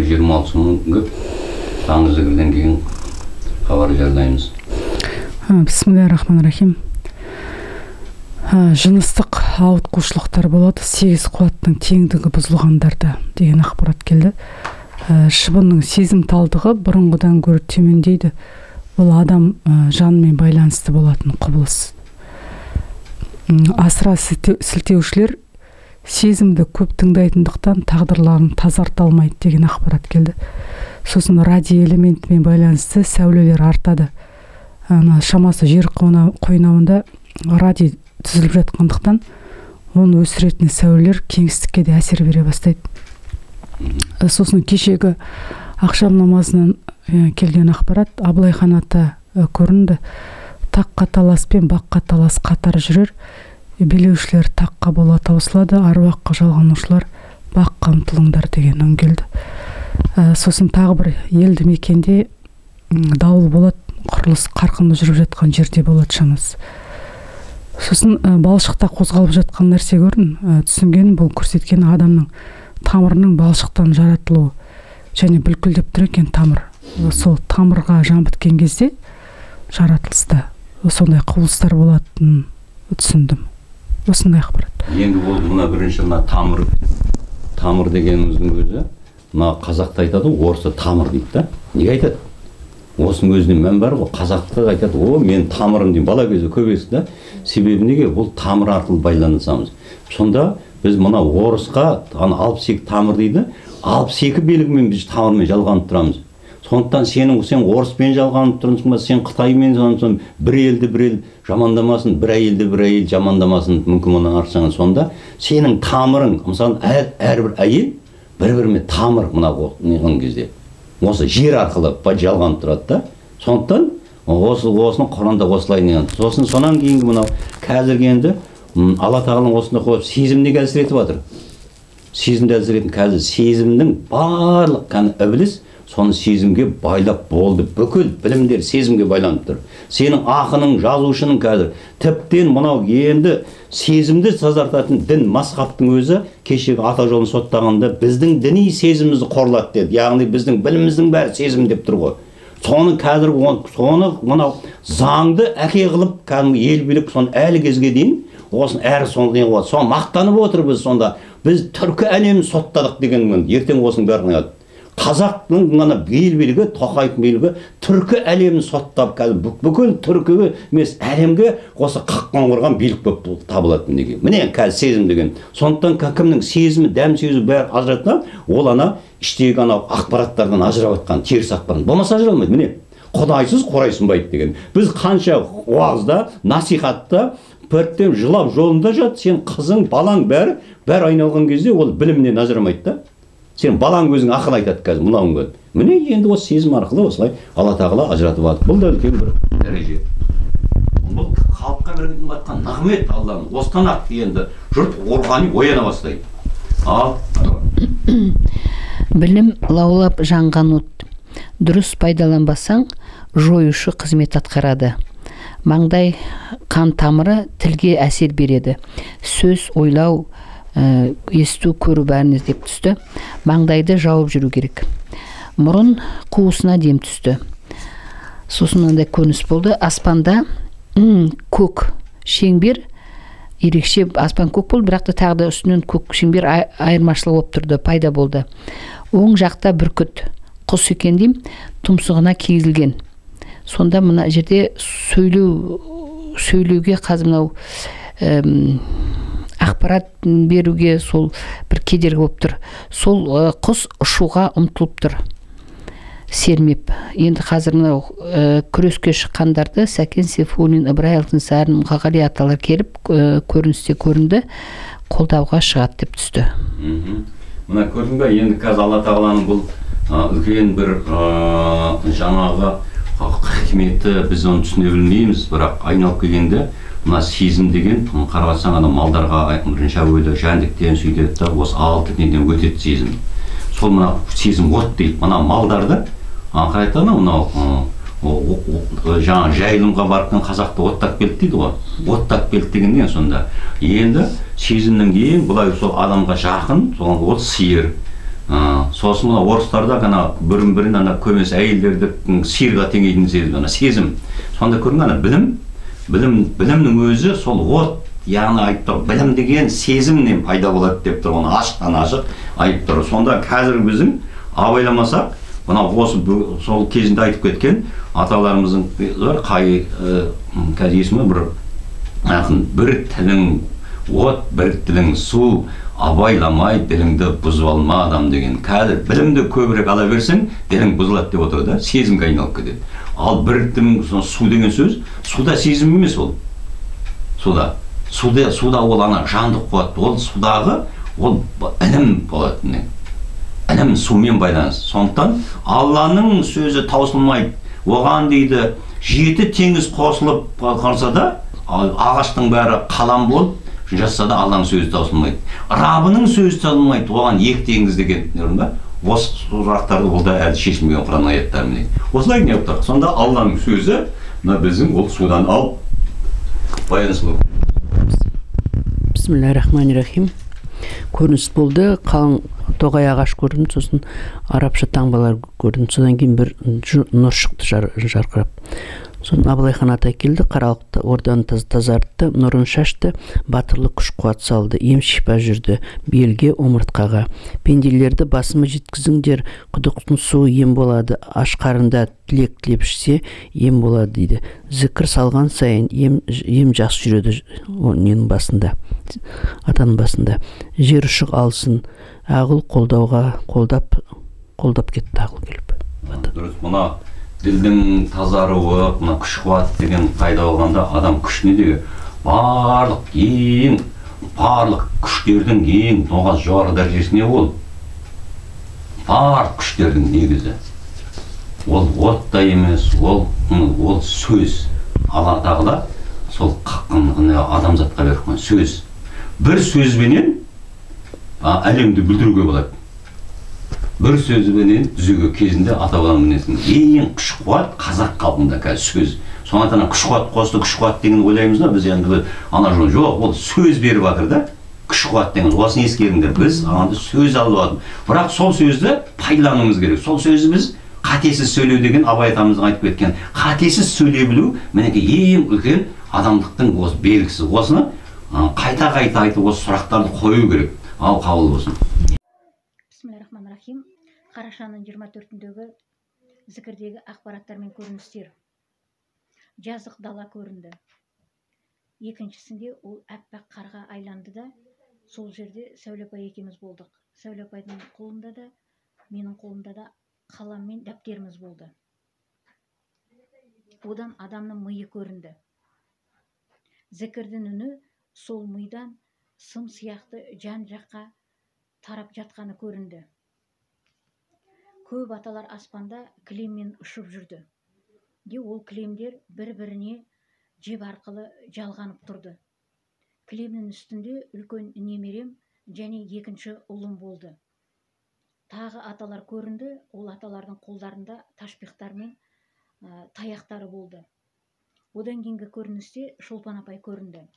126 мың көп. Таңғы зікірден кейін хабар жариялаймыз. Бисмиллахиррахманиррахим. Жыныстық ауытқушылықтар болады, 8 қуаттың теңдігі бұзылғандарда деген ақпарат келді. Шыбынның сезімталдығы бұрынғыдан гөрі төмендейді. Бұл адам жанымен байланысты болатын құбылыс. Асыра сілтеушілер сезімді көп тыңдайтындықтан тағдырларын тазарта алмайды деген ақпарат келді. Сосын радий элементімен байланысты сәулелер артады. Шамасы жер қойнауында радий түзіліп жатқандықтан оны өсіретін сәулелер кеңістікке де әсер бере бастайды. Сосын кешегі ақшам намазынан келген ақпарат, Абылайхан ата көрінді. Таққа талас пен баққа талас қатар жүрер. Билеушілер таққа бола таусылады, аруаққа жалғанушылар баққа ұмтылыңдар деген үн келді. Сосын тағы бір елді мекенде дауыл болады, құрылыс қарқынды жүріп жатқан жерде болады шамасы. Сосын балшықта қозғалып жатқан нәрсе көрдім. Түсінген бұл көрсеткен адамның тамырының балшықтан жаратылуы және бүлкілдеп тұр екен тамыр. Сол тамырға жан біткен кезде жаратылыста сондай құбылыстар болатынын түсіндім. Осындай ақпарат. Енді ол мына бірінші мына тамыр, тамыр дегеніміздің өзі мына қазақта айтады, орыста тамыр дейді да. Неге айтады? Осының өзіне мән бар ғой. Қазақта айтады, о мен тамырым деймін. Бала кезде көп естідім да. Себебі неге? Бұл тамыр арқылы байланысамыз. Сонда біз мына орысқа ана 62 тамыр дейді, 62 белгімен біз тамырмен жалғанып тұрамыз. Сондықтан сен орыспен жалғанып тұрсың ба, сен қытаймен жалғанып, бір елді бір ел жамандамасын, бір әйелді бір әйел жамандамасын, мүмкін оның артсаңыз. Сонда сенің тамырың, мысалы, әрбір әйел бір-бірімен тамыр мына неған кезде осы жер арқылы жалғанып тұрады да. Сондықтан осыны Құранда осылай неған. Сосын сонан кейінгі мынау қазіргі енді Алла тағаланың осында қойып сезім неге әлсіретіп жатыр? Сезімді әлсіретін қазір сезімнің барлық кәні ібіліс соны сезімге байлап болды. Бүкіл білімдер сезімге байланып тұр. Сенің ақының, жазушының қазір тіптен мынау енді сезімді тазартатын дін мазхабтың өзі кешегі ата жолын соттағанда біздің діни сезімімізді қорлады деді. Яғни біздің біліміміздің бәрі сезім деп тұр ғой. Соны қазір соны мынау заңды әке қылып кәдімгі ел билік соны әлі кезге дейін осыны әрі соны не қылады. Соны мақтанып отыр біз сонда. Біз түркі әлемін соттадық деген ертең осының бәрін айтады. Қазақтың мына ел билігі, Тоқаевтың билігі түркі әлемін соттап, қазір бүкіл түркі емес әлемге осы қаққан құрған билік болып табылады мінекей. Міне қазір сезім деген. Сондықтан кімнің сезімі, дәм сезу бәрі ажыратса, ол ана іштегі анау ақпараттардан ажырап жатқан теріс ақпарат. Болмаса ажыралмайды. Міне Құдайсыз қорай сынбайды деген. Біз қанша уағызда, насихатта пірттен жылап жолында жат, сен қызың, балаң бәрі айналған кезде ол білімнен ажырамайды да. Сен балаң өзің ақыл айтады қазір мынауың көріп. Міне енді осы сезім арқылы осылай Алла тағала ажыратып алды. Бұл да үлкен бір дәреже. Бұл халыққа берген жатқан нығмет Алланың. Осыдан ақ енді жұрт рухани ояна бастайды. Ал білім лаулап жанған от. Дұрыс пайдаланбасаң, жоюшы қызмет атқарады. Маңдай қан тамыры тілге әсер береді. Сөз, ойлау, есту, көру бәрін іздеп түсті. Маңдайды жауып жүру керек. Мұрын қуысына дем түсті. Сосын мынандай көрініс болды. Аспанда көк шеңбер, ерекше аспан көк болды, бірақ та тағы да үстінен көк шеңбер айырмашылық болып тұрды, пайда болды. Оң жақта бүркіт, құс екен деймін, тұмсығына кигізілген. Сонда мына жерде сөйлеуге қазір мынау ақпарат беруге сол бір кедергі болып тұр. Сол құс ұшуға ұмтылып тұр, сермеп. Енді қазір мынау күреске шыққандарды Сәкен Сейфуллин, Ыбырай Алтынсарин, Мұқағали аталар келіп көріністе көрінді, қолдауға шығады деп түсті. Мына көрдің бе, енді қазір Алла тағаланың бұл үлкен бір жаңағы хикметі, біз оны түсіне білмейміз, бірақ айналып келгенде мына сезім деген қарасаң ана малдарға бірінші әуелі жәндіктен сөйтеді да, осы алты неден өтеді сезім. Сол мына сезім от дейді. Мына малдарды қарайтады, мынау жаңа жайылымға барып қазақты оттап келді дейді ғой. Оттап келді деген не сонда? Енді сезімнің ең былай сол адамға жақын, сол от сиыр. Сосын мына орыстарда ана бірін-бірін ана көбінесе әйелдерді сиырға теңейтін сезім, ана сезім. Сонда көрдің, ана білімнің өзі сол от, яғни айтып тұр, білім деген сезімнен пайда болады деп тұр, оны ашықтан ашық айтып тұр. Сонда қазір біздің абайламасақ, мына осы сол кезінде айтып кеткен аталарымыздың қай қазір есімі бір ақын, бір тілің от, бір тілің су, абайламай діліңді бұзып алма адам деген. Қазір білімді көбірек ала берсең, ділің бұзылады деп отыр да, сезімге айналып кетеді. Ал бір тілің су деген сөз, суда сезім емес ол. Суда ол ана жандық қуат, ол судағы ол ілім болады. Ілім сумен байланысты. Сондықтан Алланың сөзі таусылмайды. Оған дейді, 7 теңіз қосылып қалса да, ағаштың бәрі қалам болып жазса да Алланың сөзі таусылмайды. Рабының сөзі таусылмайды. Оған 2 теңіз деген, көрдің бе? Осы сұрақтарды ол да әлі шешілмеген Құран аяттарымен. Осылай не болып тұр? Сонда Алланың сөзі мына біздің ол судан алып байланысты. Бисмиллахиррахманиррахим. Көрініс болды, қалың тоғай ағаш көрдім, сосын арабша таңбалар көрдім. Содан кейін бір нұр шықты жарқырап. Сосын Абылайхан ата келді, қаралықты орданы тазартты, нұрын шашты, батырлық күш қуат салды, ем шипа жүрді белге, омыртқаға. Пенделерді басыма жеткізіңдер, құдықтың суы ем болады, аш қарында тілек тілеп ішсе ем болады дейді. Зікір салған сайын ем жақсы жүреді ненің басында, атаның басында. Жер ұшық алсын, ағыл қолдауға қолдап кетті ағыл келіп. Дұрыс, мына ділдің тазаруы, мына күш қуат деген пайда болғанда адам күшіне деген барлық күштердің ең жоғары дәрежесіне ол. Барлық күштердің негізі. Ол от та емес, ол сөз. Алла тағала сол адамзатқа беріп қойған сөз. Бір сөзбенен әлемді бүлдіруге болады. Бір сөзбенен түзуге кезінде ата-бабаның мінезін. Ең күш қуат қазақ халқында қазір сөз. Сондықтан күш қуат қосты, күш қуат деген ойлаймыз да, біз енді ана жоқ, ол сөз беріп жатыр да. Күш қуат деген осыны ескеріңдер. Біз анда сөз алып алдық. Бірақ сол сөзді пайдалануымыз керек. Сол сөзді біз қатесіз сөйлеу деген Абай атамыздың айтып кеткен. Қатесіз сөйлей білу мінекей ең үлкен адамдықтың осы белгісі. Осыны қайта-қайта айтып, осы сұрақтарды қою керек. Ал қабыл болсын. Бисмиллахиррахманиррахим. Қарашаның 24-індегі зікірдегі ақпараттар мен көріністер. Жазық дала көрінді. Екіншісінде ол аппақ қарға айланды да, сол жерде Сәуле апай екеуміз болдық. Сәуле апайдың қолында да, менің қолымда да қалам мен дәптеріміз болды. Одан адамның миы көрінді. Зікірдің үні сол мидан сым сияқты жан-жаққа тарап жатқаны көрінді. Көп аталар аспанда кілеммен ұшып жүрді. Де ол кілемдер бір-біріне жеп арқылы жалғанып тұрды. Кілемнің үстінде үлкен немерем және екінші ұлым болды. Тағы аталар көрінді, ол аталардың қолдарында ташпихтар мен таяқтары болды. Одан кейінгі көріністе Шолпан апай көрінді.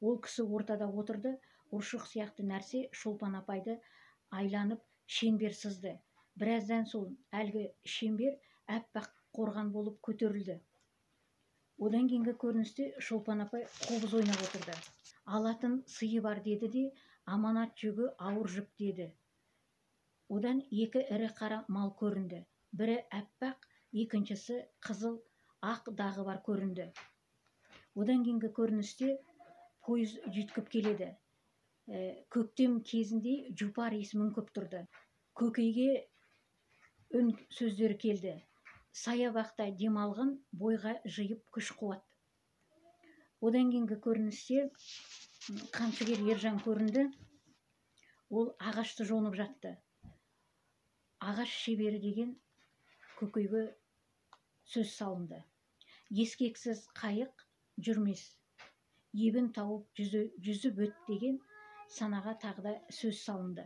Ол кісі ортада отырды, ұршық сияқты нәрсе Шолпан апайды айланып шеңбер сызды. Біраздан соң әлгі шеңбер аппақ қорған болып көтерілді. Одан кейінгі көріністе Шолпан апай қобыз ойнап отырды. Алатын сыйы бар деді де, аманат жүгі ауыр жүк деді. Одан екі ірі қара мал көрінді. Бірі аппақ, екіншісі қызыл ақ дағы бар көрінді. Одан кейінгі көріністе пойыз жүйткіп келеді. Көктем кезінде жұпар иіс мүңкіп тұрды. Көкейге үн сөздері келді. Саябақта демалғын, бойға жиып күш қуат. Одан кейінгі көріністе қамшыгер Ержан көрінді. Ол ағашты жонып жатты. Ағаш шебері деген көкейге сөз салынды. Ескексіз қайық жүрмес. Ебін тауып жүзіп өт деген санаға тағы да сөз салынды.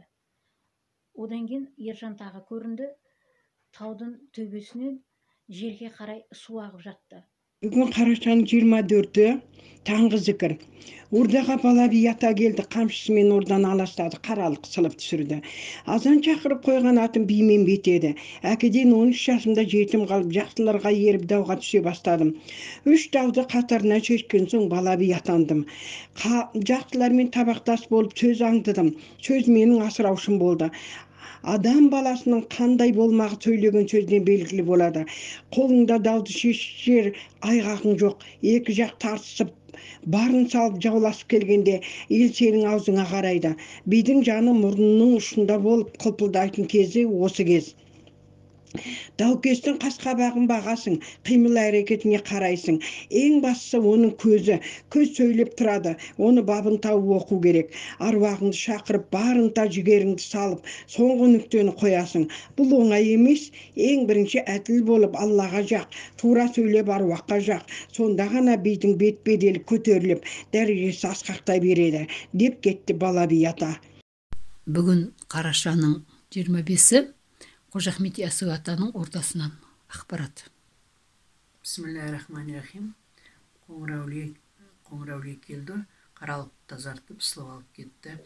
Одан кейін Ержан тағы көрінді. Таудың төбесінен жерге қарай су ағып жатты. Бүгін қарашаның 24-і, таңғы зікір. Ордаға бала би ата келді, қамшысымен орданы аластады, қаралық сылып түсірді. Азан шақырып қойған атым Бимембет еді. Әкеден 13 жасымда жетім қалып, жақсыларға еріп дауға түсе бастадым. 3 дауды қатарынан шешкен соң бала би атандым. Жақсылармен табақтас болып сөз аңдыдым. Сөз менің асыраушым болды. Адам баласының қандай болмағы сөйлеген сөзден белгілі болады. Қолыңда дауды шешер айғағың жоқ. Екі жақ тартысып, барын салып жауласып келгенде ел сенің аузыңа қарайды. Бидің жаны мұрнының ұшында болып қылпылдайтын кезі осы кез. Даукестің қас-қабағын бағасың, қимыл әрекетіне қарайсың. Ең бастысы оның көзі. Көз сөйлеп тұрады, оны бабын тауып оқу керек. Аруағыңды шақырып, барынта жігеріңді салып, соңғы нүктені қоясың. Бұл оңай емес, ең бірінші әділ болып Аллаға жақ, тура сөйлеп аруаққа жақ. Сонда ғана бидің бет беделі көтеріліп, дәрежесі асқақтай береді, деп кетті бала би ата. Бүгін қарашаның 25-і Қожа Ахмет Яссауи атаның ордасынан ақпарат. Бисмиллахи-рахмани-рахим. Қоңыр әулие келді, қаралық тазартып, сылып алып кетті.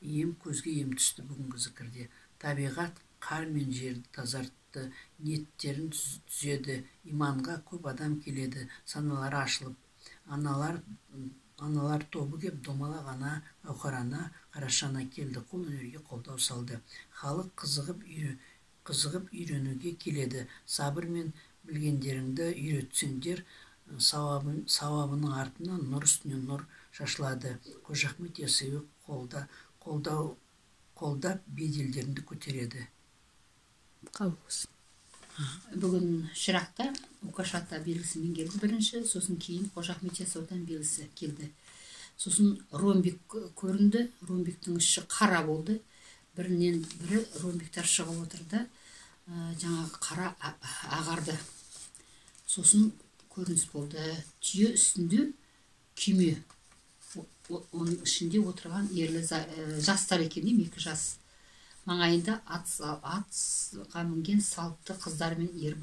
Ем көзге ем түсті бүгінгі зікірде. Табиғат қар мен жерді тазартты, ниеттерін түзеді. Иманға көп адам келеді, саналары ашылып. Аналар тобы кеп, Домалақ ана, Гауһар ана, Қараша ана келді, қол өнерге қолдау салды. Халық қызығып үйренуге келеді. Сабырмен білгендеріңді үйретсеңдер, сауабының артынан нұр үстіне нұр шашылады. Қожа Ахмет Яссауи қолдап беделдеріңді көтереді. Қабыл болсын. Бүгін Шырақта Укаш ата белгісімен келді бірінші, сосын кейін Қожа Ахмет Яссауидан белгісі келді. Сосын ромбик көрінді, ромбиктің іші қара болды. Бірінен бірі ромбиктер шығып отырды, жаңағы қара ағарды. Сосын көрініс болды. Түйе үстінде күйме, оның ішінде отырған ерлі жастар екен деймін, екі жас. Маңайында атқа мінген салтты қыздар мен ер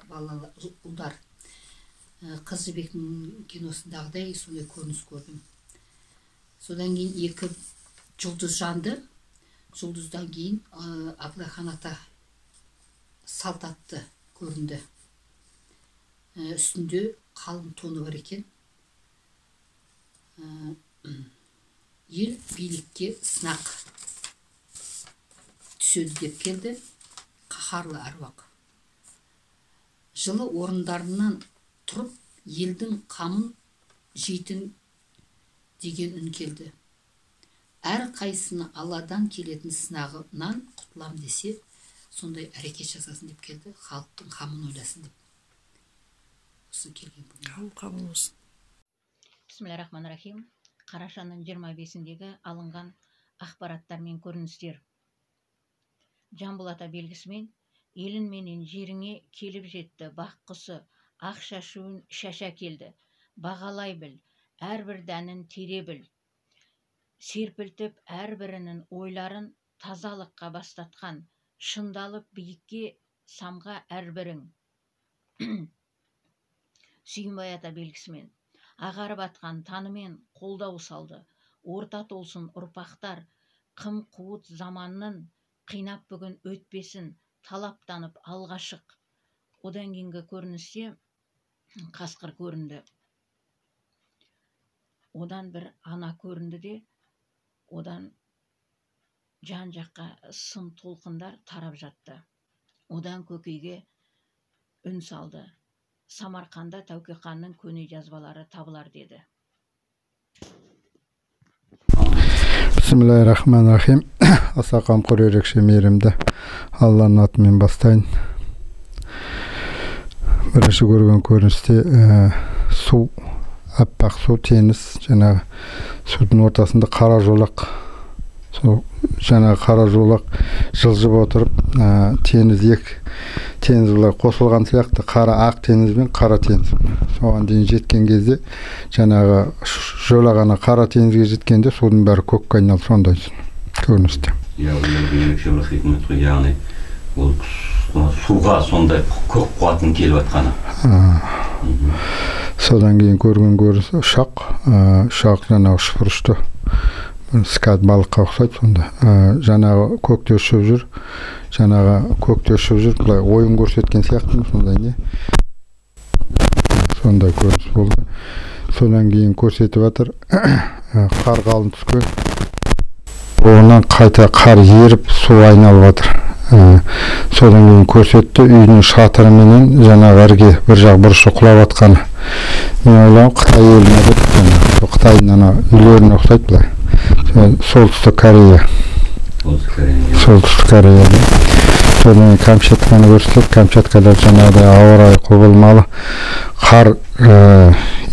балалы ұлдар. Қыз Жібектің киносындағыдай сондай көрініс көрдім. Содан кейін екі жұлдыз жанды. Жұлдыздан кейін Абылайхан ата салт атты көрінді. Үстінде қалың тоны бар екен. Ел билікке сынақ түседі деп келді. Қаһарлы аруақ. Жылы орындарынан тұрып елдің қамын жейтін деген үн келді. Әр қайсыны Алладан келетін сынағынан құтылам десе, сондай әрекет жасасын деп келді. Халықтың қамын ойласын деп. Осы келген бүгін. Қабыл болсын. Бисмиллахи-рахмани-рахим. Қарашаның 25-індегі алынған ақпараттар мен көріністер. Жамбыл ата белгісімен елін менен жеріңе келіп жетті, бақ құсы ақ шашуын шаша келді. Бағалай біл, әрбір дәнін тере біл. Серпілтіп әрбірінің ойларын тазалыққа бастатқан, шындалып биікке самға әрбірің. Сүйінбай ата белгісімен ағарып атқан танымен қолдау салды. Орта толсын ұрпақтар, қым қуыт заманның қинап бүгін өтпесін, талаптанып алға шық. Одан кейінгі көріністе қасқыр көрінді. Одан бір ана көрінді де, одан жан жаққа сым толқындар тарап жатты. Одан көкейге үн салды. Самарқанда Тәуке ханның көне жазбалары табылар деді. Бисмиллахи-рахмани-рахим. Аса қамқор, ерекше мейірімді Алланың атымен бастайын. Бірінші көрген көріністе су, аппақ су, теңіз, жаңағы судың ортасында қара жолақ. Сол жаңағы қара жолақ жылжып отырып, теңіз екі теңіз былай қосылған сияқты, қара ақ теңіз бен қара теңіз. Соған дейін жеткен кезде жаңағы жолақ ана қара теңізге жеткенде судың бәрі көкке айналды, сондай көріністе. Иә, ол ерекше бір хикмет қой, яғни ол суға сондай көк қуаттың келіп жатқаны. Содан кейін көрген көрініс ұшақ, ұшақ жаңағы үшбұрышты, скат балыққа ұқсайды сонда. Жаңағы көкте ұшып жүр, жаңағы көкте ұшып жүр, былай ойын көрсеткен сияқты ма сондай не? Сондай көрініс болды. Содан кейін көрсетіп жатыр, қар қалың түскен. Онан қайта қар еріп, су айналып жатыр. Содан кейін көрсетті, үйдің шатырыменен жаңағы ірге бір жақ бұрышы құлап жатқаны. Мен ойлағам, Қытай еліне деп, Қытайдың ана үйлеріне ұқсайды былай. Солтүстік Корея. Солтүстік Кореяда. Содан кейін Камчатканы көрсетеді. Камчаткада жаңағыдай ауа райы құбылмалы, қар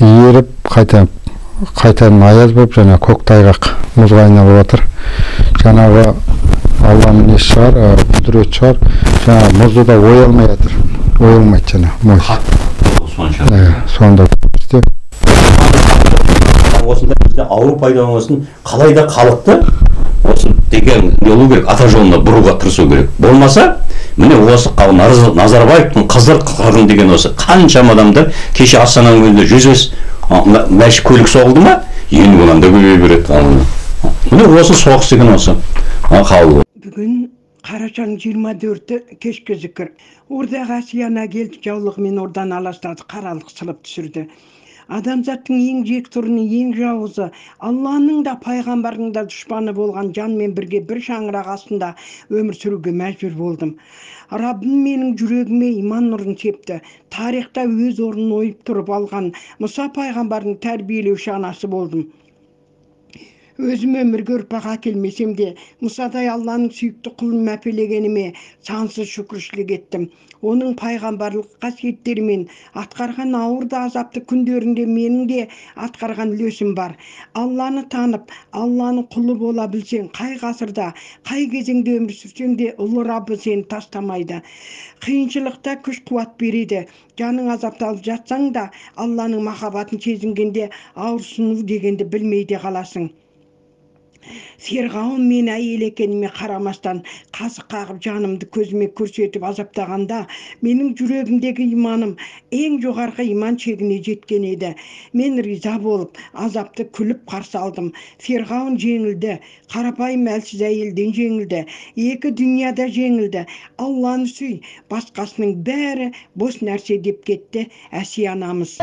еріп, қайтадан аяз болып, жаңа көктайғақ мұзға айналып жатыр. Жаңағы Алланың несі шығар, құдіреті шығар, жаңа мұзды да ой алмай жатыр. Ой алмайды жаңа мұз. Сонда көрсетті. Осындай бізде ауру пайда болмасын, қалай да халықты осы деген не болу керек, ата жолына бұруға тырысу керек. Болмаса, міне осы Назарбаевтың қызыр қырғын деген осы қаншама адамдар кеше Астананың өзінде 105 мәші көлік соғылды ма, енді одан да көбейе береді. Міне осы соғыс деген осы қаулы. Бүгін қарашаның 24-і кешкі зікір. Ордаға Әсия ана келді, жаулығымен орданы аластады, қаралық сылып түсірді. Адамзаттың ең жектұрыны, ең жауызы, Алланың да пайғамбардың да дұшпаны болған жанмен бірге бір шаңырақ астында өмір сүруге мәжбүр болдым. Раббым менің жүрегіме иман нұрын септі. Тарихта өз орнын ойып тұрып алған Мұса пайғамбардың тәрбиелеуші анасы болдым. Өзім өмірге ұрпақ әкелмесем де, Мұсадай Алланың сүйікті құлын мәпелегеніме сансыз шүкіршілік еттім. Оның пайғамбарлық қасиеттерімен атқарған ауыр да азапты күндерінде менің де атқарған үлесім бар. Алланы танып, Алланың құлы бола білсең, қай ғасырда, қай кезеңде өмір сүрсең де, ұлы Раббы сені тастамайды. Қиыншылықта күш қуат береді. Жаның азапталып жатсаң да, Алланың махаббатын сезінгенде ауырсыну дегенді білмей де қаласың. Ферғауын мен әйел екеніме қарамастан қасық қағып жанымды көзіме көрсетіп азаптағанда, менің жүрегімдегі иманым ең жоғарғы иман шегіне жеткен еді. Мен риза болып, азапты күліп қарсы алдым. Ферғауын жеңілді, қарапайым әлсіз әйелден жеңілді, екі дүнияда жеңілді. Алланы сүй, басқасының бәрі бос нәрсе деп кетті Әсия анамыз.